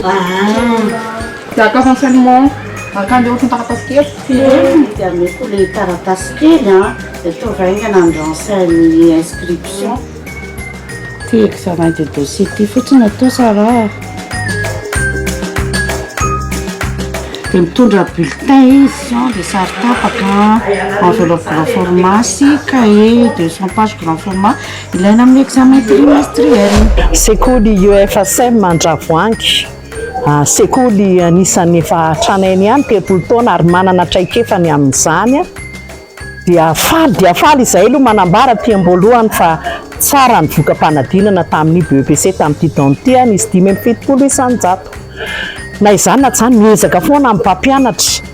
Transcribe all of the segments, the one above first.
Dia aka renseignement mankany ohatry ny taratasy kely. Dia ameko le taratasy kely an, dia ataovy haingana ny renseigne inscription. Ty examen de dossier ty fotsiny atao Sarah. Dia mitondra bulletin izy an, dia sary tapaka, enveloppe grand format sy cahier 200 pages grand format ilaina amin'ny examen trimestriel. Sekoly UFSM Andravoahangy, sekoly anisan'ny efa tranainy ihany, 30 taona ary manana traikefa ny amin'izany. Dia faly dia faly izahay aloha manambara aty am-boalohany fa tsara ny voka-panadinana tamin'ny BEPC tamin'ity taona ity, nisy 75 isan-jato. Na izany na tsy izany, miezaka foana ny mpampianatra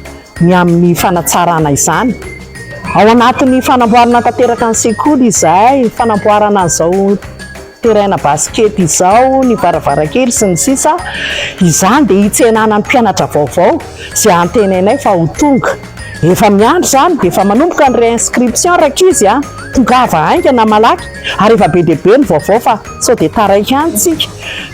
ny amin'ny fanatsarana izany. Ao anatin'ny fanamboarana tanteraka ny sekoly izahay, fanamboarana an'izao terrain-na basket izao, ny varavarankely sy ny sisa Izany dia hitsenana ny mpianatra vaovao izay antenainay fa ho tonga. Efa miandry izany dia efa manomboka ny réinscription rankizy a! Tongava haingana malaky ary efa be dia be ny vaovao fa sao dia taraiky ihany tsika.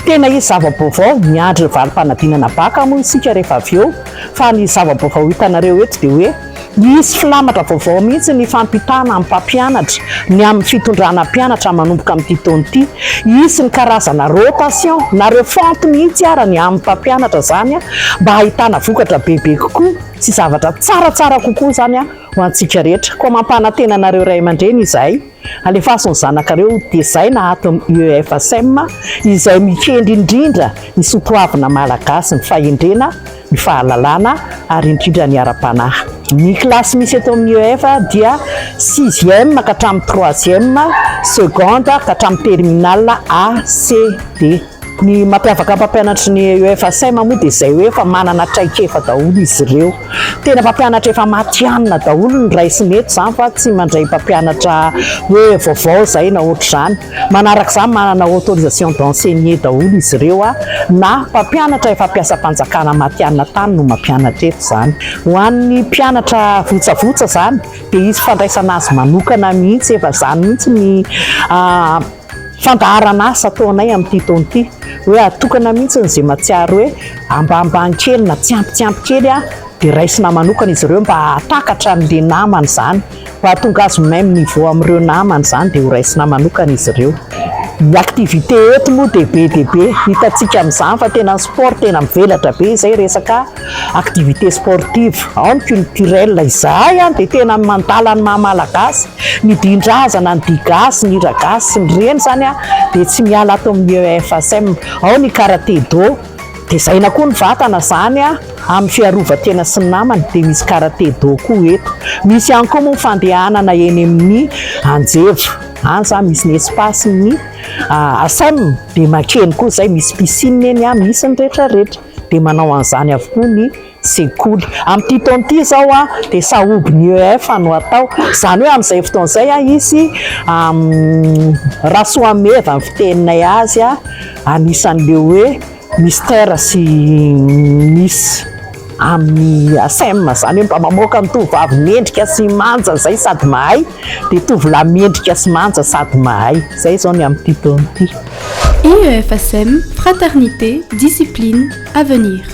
Tena hisy zava-baovao, miandry ny valim-panadinana bacc moa isika rehefa avy eo fa ny zava-baovao hitanareo eto dia hoe hisy filamatra vaovao mihitsy ny fampitana amin'ny mpampianatra ny amin'ny fitondrana mpianatra manomboka amin'ity taona ity. Hisy ny karazana rotation na refonte mihitsy ara ny amin'ny mpampianatra izany mba hahitana vokatra bebe kokoa. sy zavatra tsaratsara kokoa izany ho antsika rehetra. Koa mampanantena anareo ray aman-dreny izahay, alefaso ny zanakareo ho tezaina ato amin'ny UEFSM izay mikendry indrindra ny soatoavina malagasy, ny fahendrena, ny fahalalana ary indrindra ny ara-panahy. Ny kilasy misy eto amin'ny UEF dia sixième ka hatramin'ny troisième, seconde ka hatramin'ny terminale A, C, D. Ny mampiavaka ny mpampianatry ny EFSM moa dia izay hoe efa manana traikefa daholo izy ireo. Tena mpampianatra efa matihanina daholo ny raisina eto izany fa tsy mandray mpampianatra hoe vaovao izay na ohatr'izany. Manaraka izany manana autorisation d'enseigner daholo izy ireo na mpampianatra efa mpiasam-panjakana matihanina tany no mampianatra eto izany. Ho an'ny mpianatra votsavotsa izany dia hisy fandraisana azy manokana mihitsy, efa izany mihitsy ny Fandaharan'asa ataonay amin'ity taona ity, hoe atokana mihitsy izay mahatsiaro hoe ambanimbany kely na tsy ampy tsy ampy kely dia raisina manokana izy ireo mba hahatakatra an'ilay namany izany, mba hahatonga azy même niveau amin'ireo namany izany dia ho raisina manokana izy ireo. Ny activité eto moa dia be dia be, hitantsika amin'izany fa tena ny sport tena mivelatra be izay resaka activité sportive, ao ny culturel, izahay dia tena mandala ny maha malagasy. Ny dihin-drazana, ny dihy gasy, ny hira gasy sy ny reny izany dia tsy miala ato amin'ny EFSM. Ao ny karate do, tezaina koa ny vatana izany amin'ny fiarovan-tena sy ny namany dia misy karate do koa eto. Misy ihany koa moa ny fandehanana eny amin'ny Anjeva, any izany misy ny espace-n'ny ASM dia mankeny koa izay, misy piscine eny, misy ny rehetra rehetra dia manao an'izany avokoa ny sekoly. Amin'ity taona ity izao dia sahoby ny EF no atao. Izany hoe amin'izay fotoana izay hisy Rasoameva ny fiteninay azy, anisan'ilay hoe Mister sy Miss amin'ny ASEM, izany hoe mba mamoaka ny tovovavy mendrika sy manja izay sady mahay, dia tovolahy mendrika sy manja sady mahay. Izay izao ny amin'ity taona ity. IEFSM, Fraternité, Discipline, Avenir.